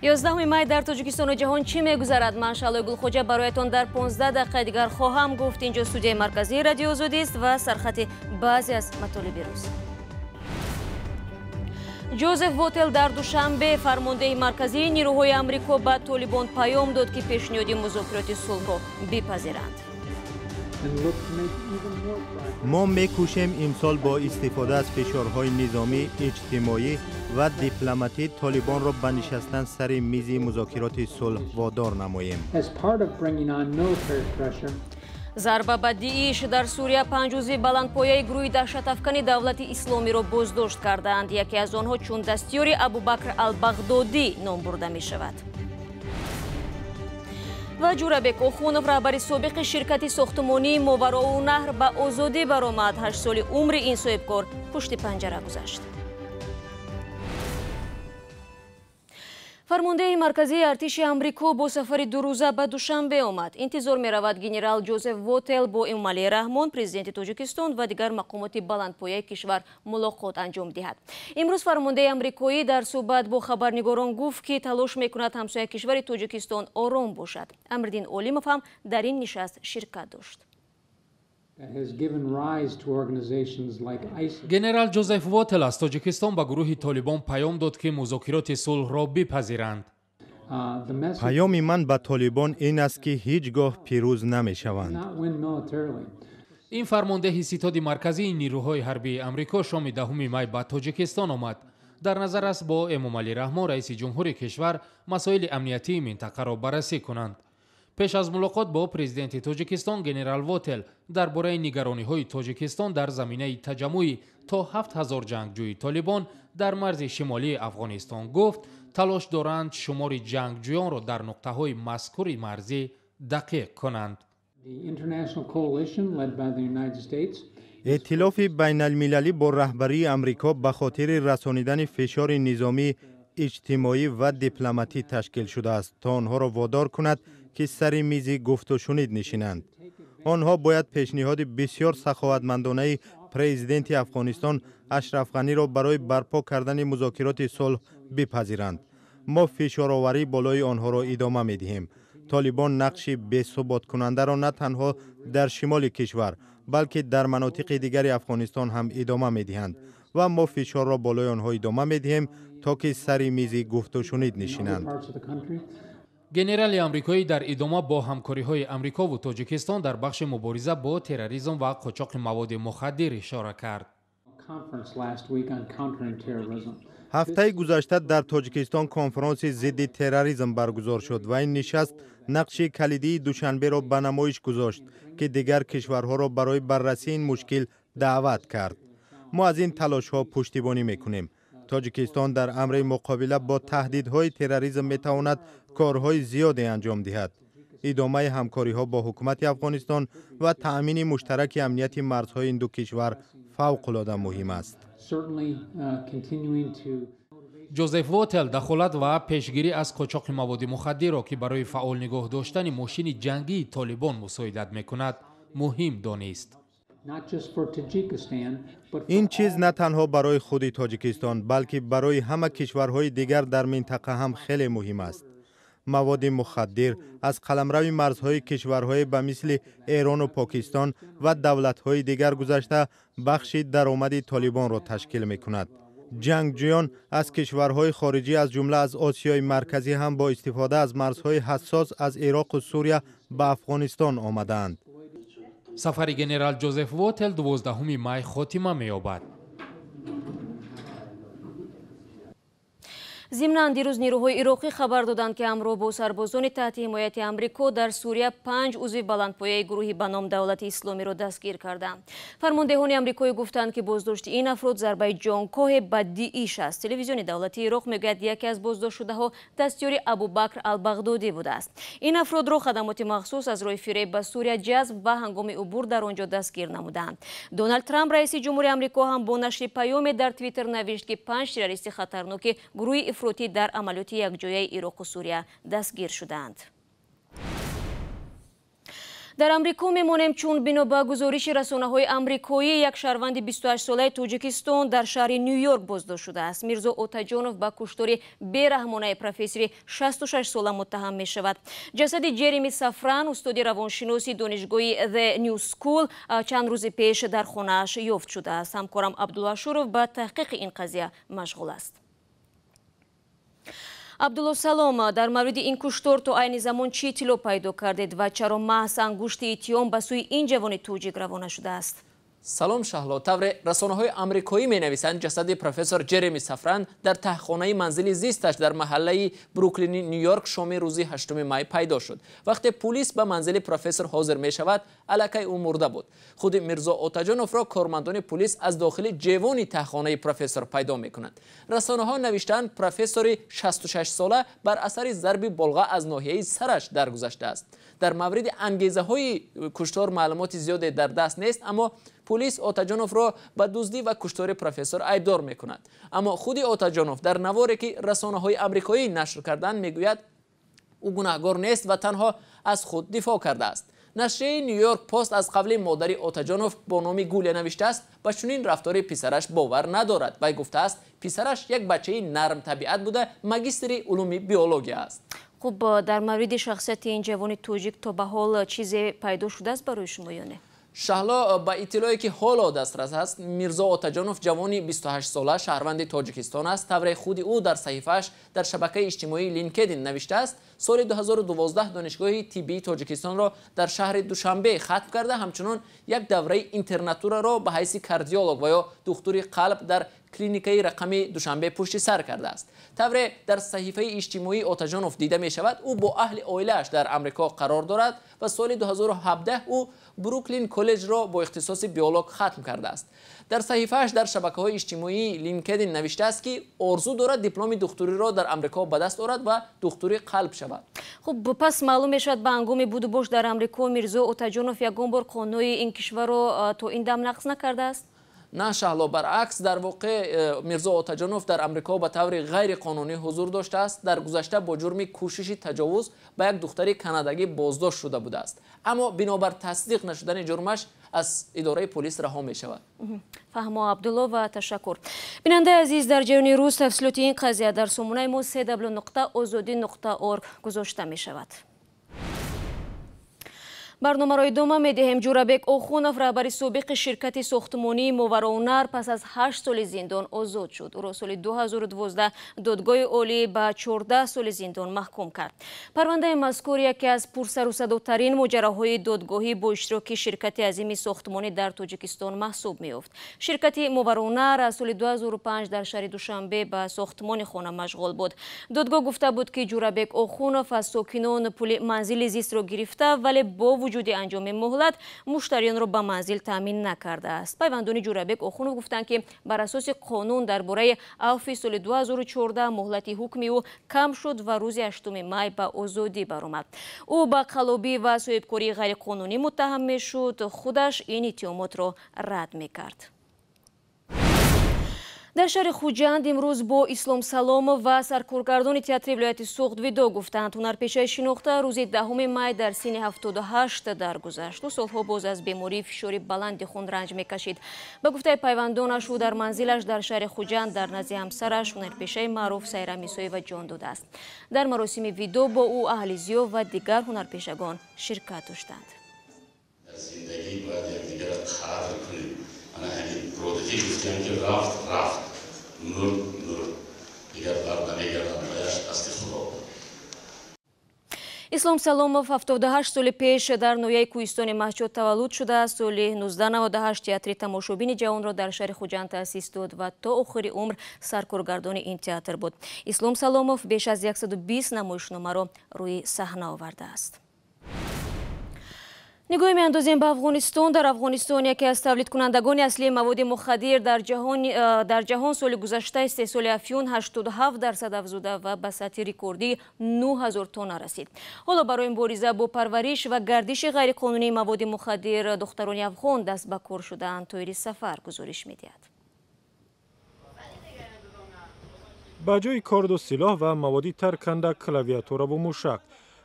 11 май дар Тоҷикистону ҷаҳон чӣ мегузарад? Ман Шаҳлои Гулхоҷа бароятон дар 15 дақиқаи дигар хоҳам гуфт. Инҷо студияи марказии Радиои Озодист ва сархати баъзе аз матолиби рӯз. Ҷозеф Вотел дар Душанбе, фармондеҳи марказии нирӯҳои Амрико, ба Толибон паём дод, ки пешниҳоди музокироти сулҳро бипазиранд. Мо мекӯшем имсол бо истифода аз фишорҳои низомӣ, иҷтимоӣ ва дипломатӣ Толибонро ба нишастан сари мизи музокироти сулҳ водор намоем. Зарба ба Дииш дар Сурия 5 узви баландпояи гурӯҳи даҳшатафкани Давлати Исломиро боздошт кардаанд. Яке аз онҳо чун дастёри Абубакр Албағдодӣ ном бурда мешавад. Ва Ҷурабек Охунов, раҳбари собиқи ширкати сохтмонии Мовароу наҳр, ба озодӣ баромад. 8 соли умри ин соҳибкор пушти панҷара гузашт. Фармондеҳи марказии артиши Амрико бо сафари дурӯза ба Душанбе омад. Интизор меравад, генерал Ҷозеф Вотел бо Эмомалӣ Раҳмон, президенти Тоҷикистон ва дигар мақомоти баландпояи кишвар мулоқот анҷом диҳад. Имрӯз фармондеҳи амрикоӣ дар суҳбат бо хабарнигорон гуфт, ки талош мекунад ҳамсояи кишвари Тоҷикистон ором бошад. Амриддин Олимов ҳам дар ин нишаст ширкат дошт. Генерал Ҷозеф Вотел аз Тоҷикистон ба гурӯҳи Толибон паём дод, ки музокироти сулҳро бипазиранд. Паёми ман ба Толибон ин аст, ки ҳеҷ гоҳ пирӯз намешаванд. Ин фармондеҳи ситоди марказии нирӯҳои ҳарбии Амрико шоми 10 май ба Тоҷикистон омад. Дар назар аст бо Эмомалӣ Раҳмон, раиси ҷумҳури кишвар, масоили амниятии минтақаро баррасӣ кунанд. Пеш аз мулоқот бо президенти Тоҷикистон генерал Вотел дар бораи нигарониҳои Тоҷикистон дар заминаи таҷаммӯи то 7000 ҷангҷӯи Толибон дар марзи шимолии Афғонистон гуфт, талош доранд шумори ҷангҷӯёнро дар нуқтаҳои мазкури марзӣ дақиқ кунанд. Эътилофи байналмилалӣ бо раҳбарии Амрико ба хотири расонидани фишори низомӣ, иҷтимоӣ ва дипломатӣ ташкил шудааст, то онҳоро водор кунад, ки сари мизи гуфтушунид нишинанд. Онҳо бояд пешниҳоди бисёр саховатмандонаи президенти Афғонистон Ашраф Ғаниро барои барпо кардани музокироти сулҳ бипазиранд. Мо фишороварӣ болои онҳоро идома медиҳем. Толибон нақши бесуботкунандаро на танҳо дар шимоли кишвар, балки дар манотиқи дигари Афғонистон ҳам идома медиҳанд ва мо фишорро болои онҳо идома медиҳем, то ки сари мизи гуфтушунид нишинанд. Генерали амрикоӣ дар идома бо ҳамкориҳои Амрикову Тоҷикистон дар бахши мубориза бо терроризм ва қочоқи маводи мухаддир ишора кард. Ҳафтаи гузашта дар Тоҷикистон конфронси зидди терроризм баргузор шуд ва ин нишаст нақши калидии Душанберо ба намоиш гузошт, ки дигар кишварҳоро барои баррасии ин мушкил даъват кард. Мо аз ин талошҳо пуштибонӣ мекунем. Тоҷикистон дар амри муқобила бо таҳдидҳои терроризм метавонад корҳои зиёде анҷом диҳад. Идомаи ҳамкориҳо бо ҳукумати Афғонистон ва таъмини муштараки амнияти марзҳои ин ду кишвар фавқулода муҳим аст. Ҷозеф Вотел дахолат ва пешгирӣ аз қочоқи маводи мухаддирро, ки барои фаъол нигоҳ доштани мошини ҷангии Толибон мусоидат мекунад, муҳим донист. Ин чиз на танҳо барои худи Тоҷикистон, балки барои ҳама кишварҳои дигар дар минтақа ҳам хеле муҳим аст. Маводи мухаддир аз қаламрави марзҳои кишварҳое ба мисли Эрону Покистон ва давлатҳои дигар гузашта бахши даромади Толибонро ташкил мекунад. Ҷангҷӯён аз кишварҳои хориҷӣ, аз ҷумла аз Осиёи Марказӣ ҳам бо истифода аз марзҳои ҳассос аз Ироқу Сурия ба Афғонистон омадаанд. Сафари генерал Ҷозеф Вотел 12 май хотима меёбад. Зимнан дирӯз нирӯҳои ироқӣ хабар доданд, ки ҳамроҳ бо сарбозони таҳти ҳимояти Амрико дар Сурия 5 узви баландпояи гурӯҳи ба ном Давлати Исломиро дастгир карданд. Фармондеҳони амрикоӣ гуфтанд, ки боздошти ин афрод зарбаи ҷонкоҳе ба Дииш аст. Телевизиони давлатии Ироқ мегӯяд, яке аз боздоштшудаҳо дастёри Абубакр Албағдодӣ будааст. Ин афродро хадамоти махсус аз роҳи фиреб ба Сурия ҷазб ва ҳангоми убур дар он ҷо дастгир намуданд. Доналд Трамп, раиси ҷумҳури Амрико, ҳам бо нашри паёме дар Твиттер навишт, ки 5 террористи хатарноки гурӯҳи ифротӣ дар амалиёти якҷояи Ироқу Сурия дастгир шуданд. Дар Амрико мемонем, чун бино ба гузориши расонаҳои амрикоӣ, як шаҳрванди 28-солаи Тоҷикистон дар шаҳри Ню-Йорк боздошт шудааст. Мирзо Отаҷонов ба куштори бераҳмонаи профессори 66-сола муттаҳам мешавад. Ҷасади Ҷереми Сафран, устоди равоншиноси донишгоҳи The New School, чанд рӯзи пеш дар хонааш ёфт шудааст. Ҳамкорам Абдулло Ашуров ба таҳқиқи ин қазия машғул аст. Абдулло, салом. Дар мавриди ин куштор то айни замон чӣ иттилоъ пайдо кардед ва чаро маҳз ангушти иттиҳом ба сӯи ин ҷавони тоҷик равона шудааст? Салом, Шаҳло. Тавре расонаҳои амрикоӣ менависанд, ҷасади профессор Ҷереми Сафран дар таҳхонаи манзили зисташ дар маҳаллаи Бруклини Ню-Йорк шоми рӯзи 8 май пайдо шуд. Вақте пулис ба манзили профессор ҳозир мешавад, аллакай ӯ мурда буд. Худи Мирзо Отаҷоновро кормандони пулис аз дохили ҷевони таҳхонаи профессор пайдо мекунанд. Расонаҳо навиштаанд, профессори 66-сола бар асари зарби болға аз ноҳияи сараш даргузаштааст. Дар мавриди ангезаҳои куштор маълумоти зиёде дар даст нест, аммо пулис Отаҷоновро ба дуздӣ ва куштори профессор айбдор мекунад. Аммо худи Отаҷонов дар наворе, ки расонаҳои амрикоӣ нашр карданд, мегӯяд, ӯ гунаҳгор нест ва танҳо аз худ дифоъ кардааст. Нашрияи Нью-Йорк Пост аз қавли модари Отаҷонов бо номи Гулия навиштааст, ба чунин рафтори писараш бовар надорад. Вай гуфтааст, писараш як бачаи нармтабиат буда, магистри улуми биология аст. Хуб, дар мавриди шахсияти ин ҷавони тоҷик то ба ҳол чизе пайдо шудааст барои шумо ё не? Шаҳло, ба иттилое, ки ҳоло дастрас аст, Мирзо Отаҷонов ҷавони 28-сола, шаҳрванди Тоҷикистон аст. Тавре худи ӯ дар саҳифааш дар шабакаи иҷтимоии Линкедин навиштааст, соли 2012 донишгоҳи тиббии Тоҷикистонро дар шаҳри Душанбе хатм карда, ҳамчунон як давраи интернатураро ба ҳайси кардиолог ва ё духтури қалб дар клиникаи рақами Душанбе пушти сар кардааст. Тавре дар саҳифаи иҷтимоии Отаҷонов дида мешавад, ӯ бо аҳли оилааш дар Амрико қарор дорад ва соли 2017 ӯ Бруклин коллеҷро бо ихтисоси биолог хатм кардааст. Дар саҳифааш дар шабакаҳои иҷтимоии Линкедин навиштааст, ки орзу дорад дипломи духтуриро дар Амрико ба даст орад ва духтури қалб шавад. Хуб, пас маълум мешавад, ба ҳангоми будубош дар Амрико Мирзо Отаҷонов ягон бор қонунҳои ин кишварро то ин дам нақз накардааст? На, Шаҳло, баръакс, дар воқеъ Мирзо Отаҷонов дар Амрико ба таври ғайриқонунӣ ҳузур доштааст. Дар гузашта бо ҷурми кӯшиши таҷовуз ба як духтари канадагӣ боздошт шуда будааст, аммо бинобар тасдиқ нашудани ҷурмаш аз идораи полис раҳо мешавад. Фаҳмо, Абдулло, ва ташаккур. Бинандаи азиз, дар ҷараёни рӯз тафсилоти ин қазия дар сомонаи мо cw.ozodi.org гузошта мешавад. Барномаро идома медиҳем. Ҷурабек Охунов, раҳбари собиқи ширкати сохтмонии Мовароунар, пас аз 8 соли зиндон озод шуд. Ӯро соли 2012 додгоҳи олӣ ба 14 соли зиндон маҳкум кард. Парвандаи мазкур яке аз пурсарусадотарин моҷароҳои додгоҳӣ бо иштироки ширкати азими сохтмонӣ дар Тоҷикистон маҳсуб меёфт. Ширкати Мовароунар аз соли 2005 дар шаҳри Душанбе ба сохтмони хона машғул буд. Додгоҳ гуфта буд, ки Ҷурабек Охунов аз сокинон пули манзили зистро гирифта, вале бо вуҷуди анҷоми муҳлат муштариёнро ба манзил таъмин накардааст. Пайвандони Ҷурабек Охунов гуфтанд, ки бар асоси қонун дар бораи авфи соли 2014 муҳлати ҳукми ӯ кам шуд ва рӯзи 8 май ба озодӣ баромад. Ӯ ба қаллобӣ ва соҳибкории ғайриқонунӣ муттаҳам мешуд. Худаш ин иттиҳомотро рад мекард. Дар шаҳри Хуҷанд имрӯз бо Ислом Саломов ва саркоргардони театри вилояти Суғд видоъ гуфтанд. Ҳунарпешаи шинохта рӯзи 10 май дар синни 78 даргузашт. Ӯ солҳо боз аз бемории фишори баланди хун ранҷ мекашид. Ба гуфтаи пайвандонаш, ӯ дар манзилаш дар шаҳри Хуҷанд дар назди ҳамсараш, ҳунарпешаи маъруф Сайра Мисоева, ҷон додааст. Дар маросими видоъ бо ӯ аҳли зиё ва дигар ҳунарпешагон ширкат доштанд. Зиндагӣ бояд якдигарро қадр кунем. Ана ҳамин Рӯдакӣ гуфтем, ки рафт, рафт, мурд, мурд, дигар бар намегардад, баяш дасти Худо. Ислом Саломов 78 соли пеш дар ноҳияи кӯҳистони Маҳчот таваллуд шудааст. Соли 1998 театри тамошобини ҷавонро дар шаҳри Хуҷанд таъсис дод ва то охири умр саркоргардони ин театр буд. Ислом Саломов беш аз 120 намоишномаро рӯи саҳна овардааст. Нигоҳ меандозем ба Афғонистон. Дар Афғонистон яке аз тавлидкунандагони аслии маводи мухаддир дар ҷаҳон соли гузашта истеҳсоли афюн 87% афзуда ва ба сатҳи рекордии 9000 тонна расид. Ҳоло барои мубориза бо парвариш ва гардиши ғайриқонунии маводи мухаддир духтарони афғон даст ба кор шудаанд. Тоири Сафар гузориш медиҳад. Ба ҷои корду силоҳ ва маводи тарканда, клавиатураву мушак.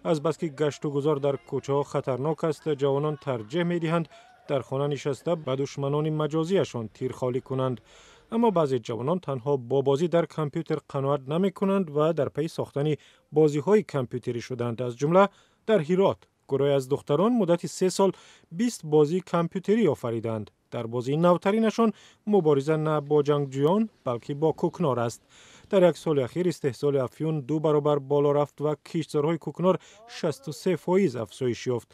Аз бас ки гашту гузор дар кӯчаҳо хатарнок аст, ҷавонон тарҷеҳ медиҳанд дар хона нишаста ба душманони маҷозиашон тир холӣ кунанд. Аммо баъзе ҷавонон танҳо бо бозӣ дар компютер қаноат намекунанд ва дар пайи сохтани бозиҳои компютерӣ шуданд. Аз ҷумла дар Ҳирот гурӯҳе аз духтарон муддати 3 сол 20 бозии компютерӣ офариданд. Дар бозии навтаринашон мубориза на бо ҷангҷӯён, балки бо кӯкнор аст. Дар як соли ахир истеҳсоли афюн ду баробар боло рафт ва киштзорҳои кӯкнор 63% афзоиш ёфт.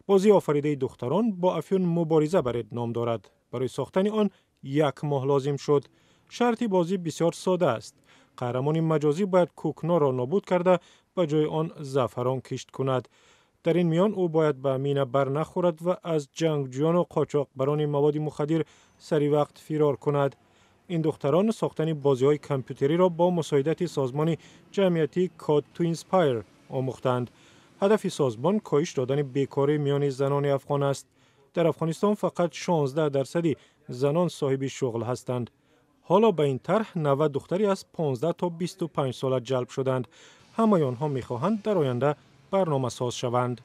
Бозии офаридаи духтарон «Бо афюн мубориза баред» ном дорад. Барои сохтани он як моҳ лозим шуд. Шарти бозӣ бисёр сода аст: қаҳрамони маҷозӣ бояд кӯкнорро нобуд карда, ба ҷои он заъфарон кишт кунад. Дар ин миён ӯ бояд ба мина бар нахӯрад ва аз ҷангҷӯёну қочоқбарони маводи мухаддир сари вақт фирор кунад. Ин духтарон сохтани бозиҳои компютериро бо мусоидати созмони ҷамъиятии Code to Inspire омӯхтанд. Ҳадафи созмон коҳиш додани бекорӣ миёни занони афғон аст. Дар Афғонистон фақат 16 дарсади занон соҳиби шуғл ҳастанд. Ҳоло ба ин тарҳ 90 духтари аз 15 то 25 сола ҷалб шуданд. Ҳамаи онҳо мехоҳанд дар оянда барномасоз шаванд.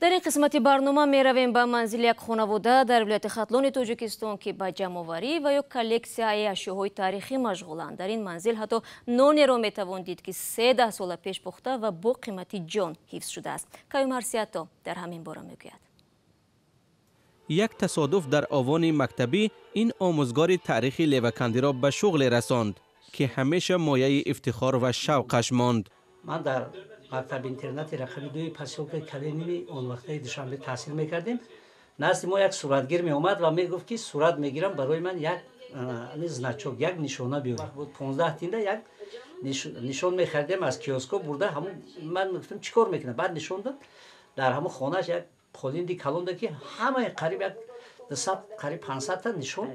Дар ин қисмати барнома меравем ба манзили як хонавода дар вилояти Хатлони Тоҷикистон, ки ба ҷамъоварӣ ва ё коллексияи ашёҳои таърихӣ машғуланд. Дар ин манзил ҳатто нонеро метавон дид, ки 13 сола пеш пухта ва бо қимати ҷон ҳифз шудааст. Каюм Арсиято дар ҳамин бора мегӯяд. Як тасодуф дар овони мактабӣ ин омӯзгори таърихи левакандиро ба шуғле расонд, ки ҳамеша мояи ифтихор ва шавқаш монд. Ман дар мактаби интернати рақами дуи посёлкаи Калинини он вақтаи Душанбе таҳсил мекардем. Назди мо як суратгир меомад ва мегуфт, ки сурат мегирам, барои ман як значок, як нишона биёр. Буд 15 тинда як нишон мехаридем, аз киоско бурда. Ҳамун ман гуфтам, чӣ кор мекунам? Баъд нишон дод, дар ҳамун хонааш як қолинди калон дод, ки ҳамаи қариб як 200, қариб 500-та нишон.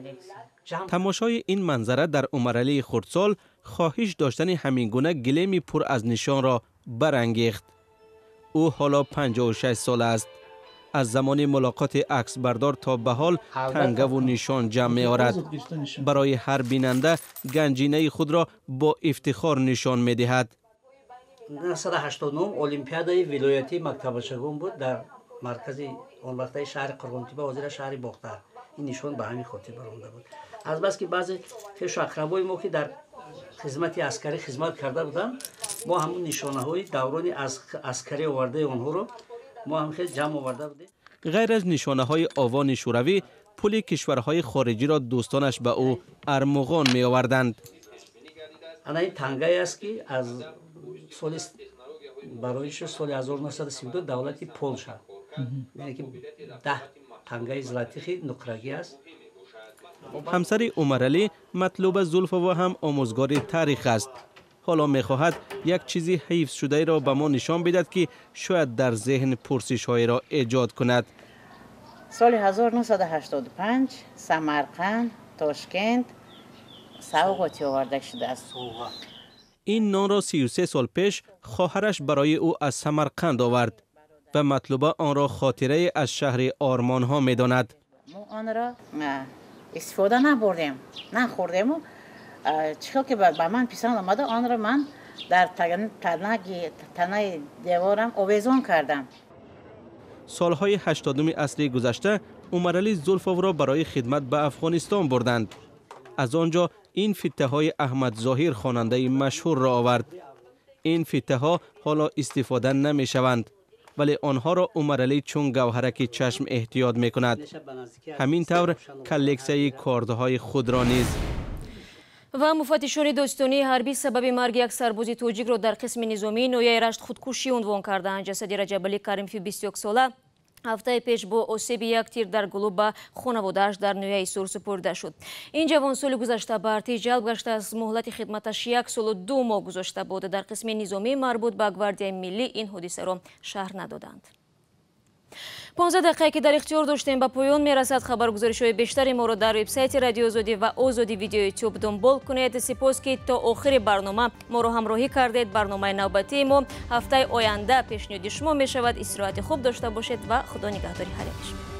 Тамошои ин манзара дар Умаралии хурдсол хоҳиш доштани ҳамин гуна гилеми пур аз нишонро барангехт. Ӯ ҳоло 56 сола аст. Аз замони мулоқоти аксбардор то ба ҳол тангаву нишон ҷамъ меорад. Барои ҳар бинанда ганҷинаи худро бо ифтихор нишон медиҳад. 1989 олимпиадаи вилоятии мактабачагон буд дар маркази он вақтаи шаҳри Қурғонтипа, ҳозира шаҳри Бохтар. Ин нишон ба ҳамин хотир баромада буд. Азбаски баъзе хешу ақрабои мо, ки дар хизмати аскарӣ хизмат карда буданд, мо ҳамун нишонаҳои даврони аскарӣ овардаи онҳоро мо ҳам хел ҷамъ оварда будем. Ғайр аз нишонаҳои овони шӯравӣ, пули кишварҳои хориҷиро дӯстонаш ба ӯ армуғон меоварданд. Ана ин тангае аст, ки аз соли барои соли 1932 давлати Полша, яъне ки 10 тангаи злотыхи нуқрагӣ аст. Ҳамсари Умаралӣ Матлуба Зулфова ҳам омӯзгори таърих аст. Ҳоло мехоҳад як чизи ҳифзшудаеро ба мо нишон бидад, ки шояд дар зеҳн пурсишҳоеро эҷод кунад. Соли 1985 Самарқанд, Тошкент савғоти оварда шудааст. Ин нонро 33 сол пеш хоҳараш барои ӯ аз Самарқанд овард ва Матлуба онро хотирае аз шаҳри ормонҳо медонад. Мо онро истифода набурдем, нахӯрдему чӣ хел ки ба ман писанд омада, онро ман дар танаи деворам овезон кардам. Солҳои ҳаштодуми асри гузашта Умаралӣ Зулфовро барои хидмат ба Афғонистон бурданд. Аз он ҷо ин фиттаҳои Аҳмад Зоҳир, хонандаи машҳурро овард. Ин фиттаҳо ҳоло истифода намешаванд, вале онҳоро Умаралӣ чун гавҳараки чашм эҳтиёт мекунад. Ҳамин тавр коллексияи кордҳои худро низ. Ва муфаттишони додситонии ҳарбӣ сабаби марги як сарбози тоҷикро дар қисми низомии ноҳияи Рашт худкушӣ унвон карданд. Ҷасади Раҷабалӣ Каримфи 21-сола ҳафтаи пеш бо осеби як тир дар гулӯ ба хонаводааш дар ноҳияи Ҳисор супурда шуд. Ин ҷавон соли гузашта ба артиш ҷалб гашта, аз муҳлати хидматаш як солу 2 моҳ гузошта буд. Дар қисми низомии марбут ба Гвардияи миллӣ ин ҳодисаро шарҳ надоданд. 15 дақиқае, ки дар ихтиёр доштем, ба поён мерасад. Хабаргузоришҳои бештари моро дар вебсайти Радиои Озодӣ ва Озодӣ Видео Ютуб дунбол кунед. Сипос, ки то охири барнома моро ҳамроҳӣ кардед. Барномаи навбатии мо ҳафтаи оянда пешниҳоди шумо мешавад. Истироҳати хуб дошта бошед ва Худо нигаҳдори ҳар яки шумо.